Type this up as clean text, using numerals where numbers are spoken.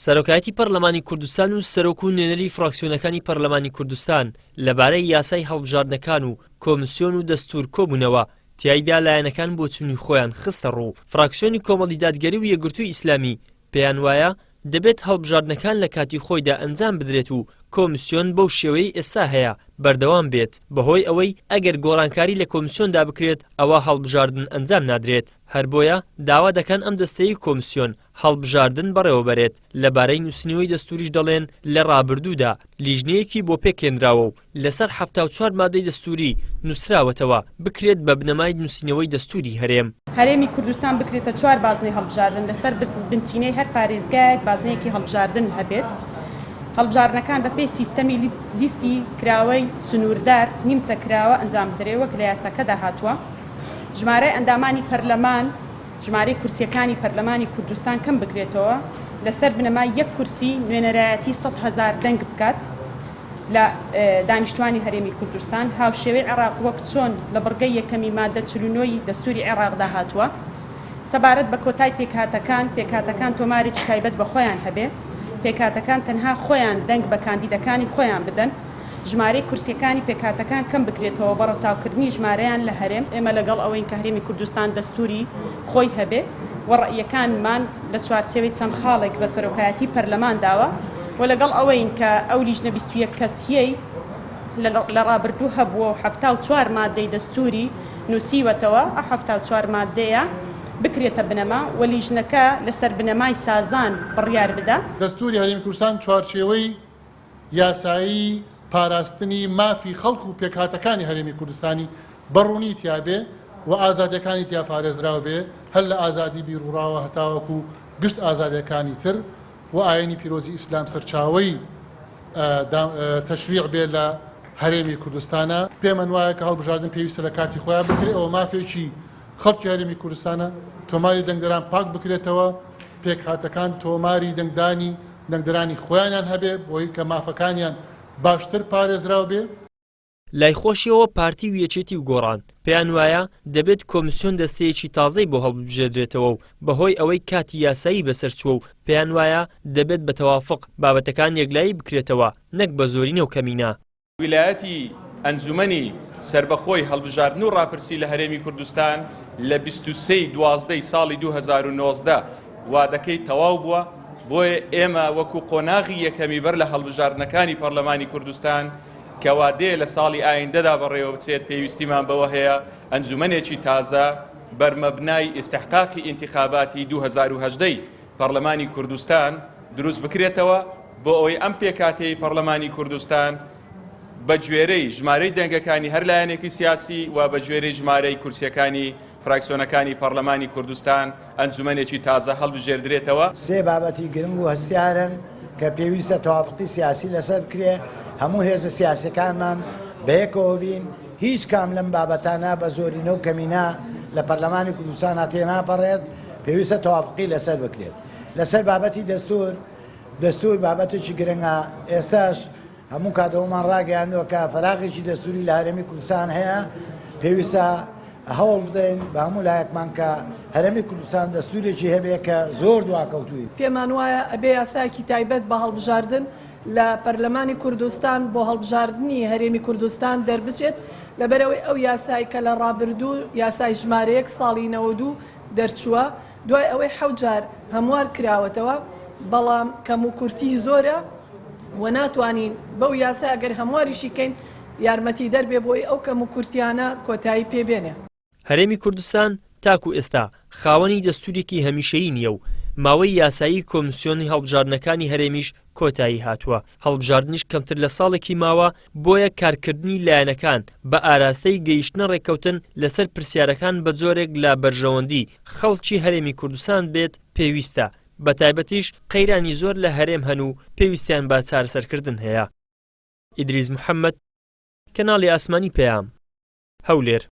سەرۆکایەتی پەرلەمانی کوردستان و سەرۆک و نوێنەری فراکسیۆنەکانی پەرلەمانی کوردستان لەبارەی یاسای هەڵبژاردنەکان و کۆمسیۆن و دەستوور کۆبوونەوە، تیایدا لایەنەکان بۆچوونی خۆیان خستە ڕوو. فراکسیۆنی کۆمەڵی دادگەری و یەکگرتووی ئیسلامی پێیان وایە دەبێت هەڵبژاردنەکان لە کاتی خۆیدا ئەنجام بدرێت و کۆمسیۆن بەو شێوەیەی ئێستا هەیە بەردەوام بێت، بەهۆی ئەوەی ئەگەر گۆڕانکاری لە کۆمسیۆندا بکرێت ئەوا هەڵبژاردن ئەنجام نادرێت، هەر بۆیە داوا دەکەن ئەم دەستەیەی کۆمسیۆن هەڵبژاردن بەڕێوەبەرێت، لەبارەی نووسینەوەی دەستووریش دەڵێن لە ڕابردوودا لیژنەیەکی بۆ پێکهێنراوە و لەسەر 74 مادەی دەستووری نووسراوەتەوە، بکرێت بە بنەمای نووسینەوەی دەستووری هەرێم. هەرێمی کوردستان بکرێتە چوار بازنەی هەڵبژاردن، لەسەر بنچینەی هەر پارێزگایەک بازنەیەکی هەڵبژاردن هەبێت، هەڵبژاردنەکان بەپێی سیستەمی لیستی کراوەی سنووردار، نیمچە کراوە، ئەنجام بدرێت وەک لە یاساکەدا هاتووە. ژمارەی ئەندامانی پەرلەمان، ژمارەی کورسییەکانی پەرلەمانی کوردستان کەم بکرێتەوە، لەسەر بنەمای یەک کورسی نوێنەرایەتی 100,000 دەنگ بکات لە دانیشتوانی هەرێمی کوردستان، هاوشێوەی عێراق وەک چۆن لە بڕگەی یەکەمی مادە 49 ی دەستوری عێراقدا هاتووە. سەبارەت بە کۆتای پێکهاتەکان، پێکهاتەکان تۆمارێکی تایبەت بە خۆیان هەبێ، پێکهاتەکان تەنها خۆیان دەنگ بە کاندیدەکانی خۆیان بدەن. ژمارەی کورسییەکانی پێکهاتەکان کەم بکرێتەوە بە ڕەچاوکردنی ژمارەیان لە هەرێم، ئێمە لەگەڵ ئەوەین کە هەرێمی کوردستان دەستووری خۆی هەبێ و ڕەئیەکانمان لە چوارچێوەی چەند خاڵێک بە سەرۆکایەتی پەرلەمان داوە و لەگەڵ ئەوەین کە ئەو لیژنە 21 کەسییەی لە ڕابردوو هەبووە و 74 مادەی دەستووری نووسیوەتەوە، ئەو 74 مادەیە بکرێتە بنەما و لیژنەکە لەسەر بنەمای سازان بڕیار بدا. دەستووری هەرێمی کوردستان چوارچێوەی یاسایی پاراستنی مافی خەڵک و پێکهاتەکانی هەرێمی کوردستانی بە ڕوونی تیا بێ و ئازادیەکانی تیا پارێزراو بێ هەر لە ئازادی بیروڕاوە هەتاوەکو گشت ئازادیەکانی تر و ئاینی پیرۆزی ئیسلام سەرچاوەی تەشریع بێ لە هەرێمی کوردستانە. پێمان وایە کە هەڵبژاردن پێویستە لە کاتی خۆیان بکرێ ئەوە مافێکی خەڵکی هەرێمی کوردستانە، تۆماری دەنگدەران پاک بکرێتەوە، پێکهاتەکان تۆماری دەنگدانی دەنگدەرانی خۆیانیان هەبێ بۆی کە مافەکانیان باشتر پارێزراو بێ. لای خۆشیەوە پارتی و یەکێتی و گۆڕان پێیان وایە دەبێت کۆمسیۆن دەستەیەکی تازەی بۆ هەڵببژێردرێتەوە و بەهۆی ئەوەی کاتی یاسایی بەسەرچووە و پێیان وایە دەبێت بە تەوافق بابەتەکان یەکلایی بکرێتەوە نەک بە زۆرینە و کەمینە. ویلایەتی ئەنجومەنی سەربەخۆی هەڵبژاردن و ڕاپرسی لە هەرێمی کوردستان لە 23 ی 12 ی ساڵی 2019 وادەکەی تەواو بووە، بۆیە ئێمە وەکو قۆناغی یەکەمی بەر لە هەڵبژاردنەکانی پەرلەمانی کوردستان کە وادەیە لە ساڵی ئایندەدا بەڕێوەبچێت پێویستیمان بەوە هەیە ئەنجومەنێکی تازە بەرمەبنای ئیستحقاقی ئینتخاباتی 2018 ی پەڕلەمانی کوردستان دروست بکرێتەوە بۆ ئەوەی ئەم پێکهاتەی پەڕلەمانی کوردستان بە گوێرەی ژمارەی دەنگەکانی هەر لایەنێکی سیاسی و بە گوێرەی ژمارەی کورسیەکانی فراکسیۆنەکانی پەڕلەمانی کوردستان ئەنجومەنێکی تازە هەڵبژێردرێتەوە. سێ بابەتی گرنگ و هەستیارن کە پێویستە تەوافقی سیاسی لەسەر بکرێ، هەموو هێزە سیاسیەکانمان بەیەکەوە بین، هیچ کام لەم بابەتانە بە زۆرینە و کەمینە لە پەرلەمانی کوردستانا تێناپەڕێت، پێویستە تەوافقی لەسەر بکرێت. لەسەر بابەتی دەستور، دەستور بابەتێکی گرنگە، ئێستاش هەموو کات ئەوەمان ڕاگەیاندووە کە فەراغێکی دەستوری لە هەرێمی کوردستان هەیە، پێویستە هەوڵ بدەین بە هەموو لایەکمان کە هەرێمی کوردستان دەستورێکی هەبێ کە زۆر دواکەوتووین. پێمان وایە ئەبێ یاسایەکی تایبەت بە هەڵبژاردن لە پەرلەمانی کوردستان بۆ هەڵبژاردنی هەرێمی کوردستان دەربچێت، لەبەرئەوەی ئەو یاسای کە لە ڕابردوو یاسای ژمارە یەک ساڵی 92 دەرچووە، دوای ئەوەی حەوت جار هەموار کراوەتەوە، بەڵام کەموکورتی زۆرە و ناتوانین بەو یاسا ئەگەر هەمواریشی کەین یارمەتیدەر بێ بۆی ئەو کەموکورتیانە کۆتایی پێ بێنێ. هەرێمی کوردستان تاکو ئێستا خاوەنی دەستوورێکی هەمیشەیی نییە و ماوەی یاسایی کۆمسیۆنی هەڵبژاردنەکانی هەرێمیش کۆتایی هاتووە، هەڵبژاردنیش کەمتر لە ساڵێکی ماوە، بۆیە کارکردنی لایەنەکان بە ئاراستەی گەیشتنە ڕێککەوتن لەسەر پرسیارەکان بە جۆرێک لە بەرژەوەندی خەڵکی هەرێمی کوردستان بێت پێویستە، بەتایبەتیش قەیرانی زۆر لە هەرێم هەن و پێویستیان بە چارەسەرکردن هەیە. ئیدریس محەمەد، کەناڵی ئاسمانی پەیام، هەولێر.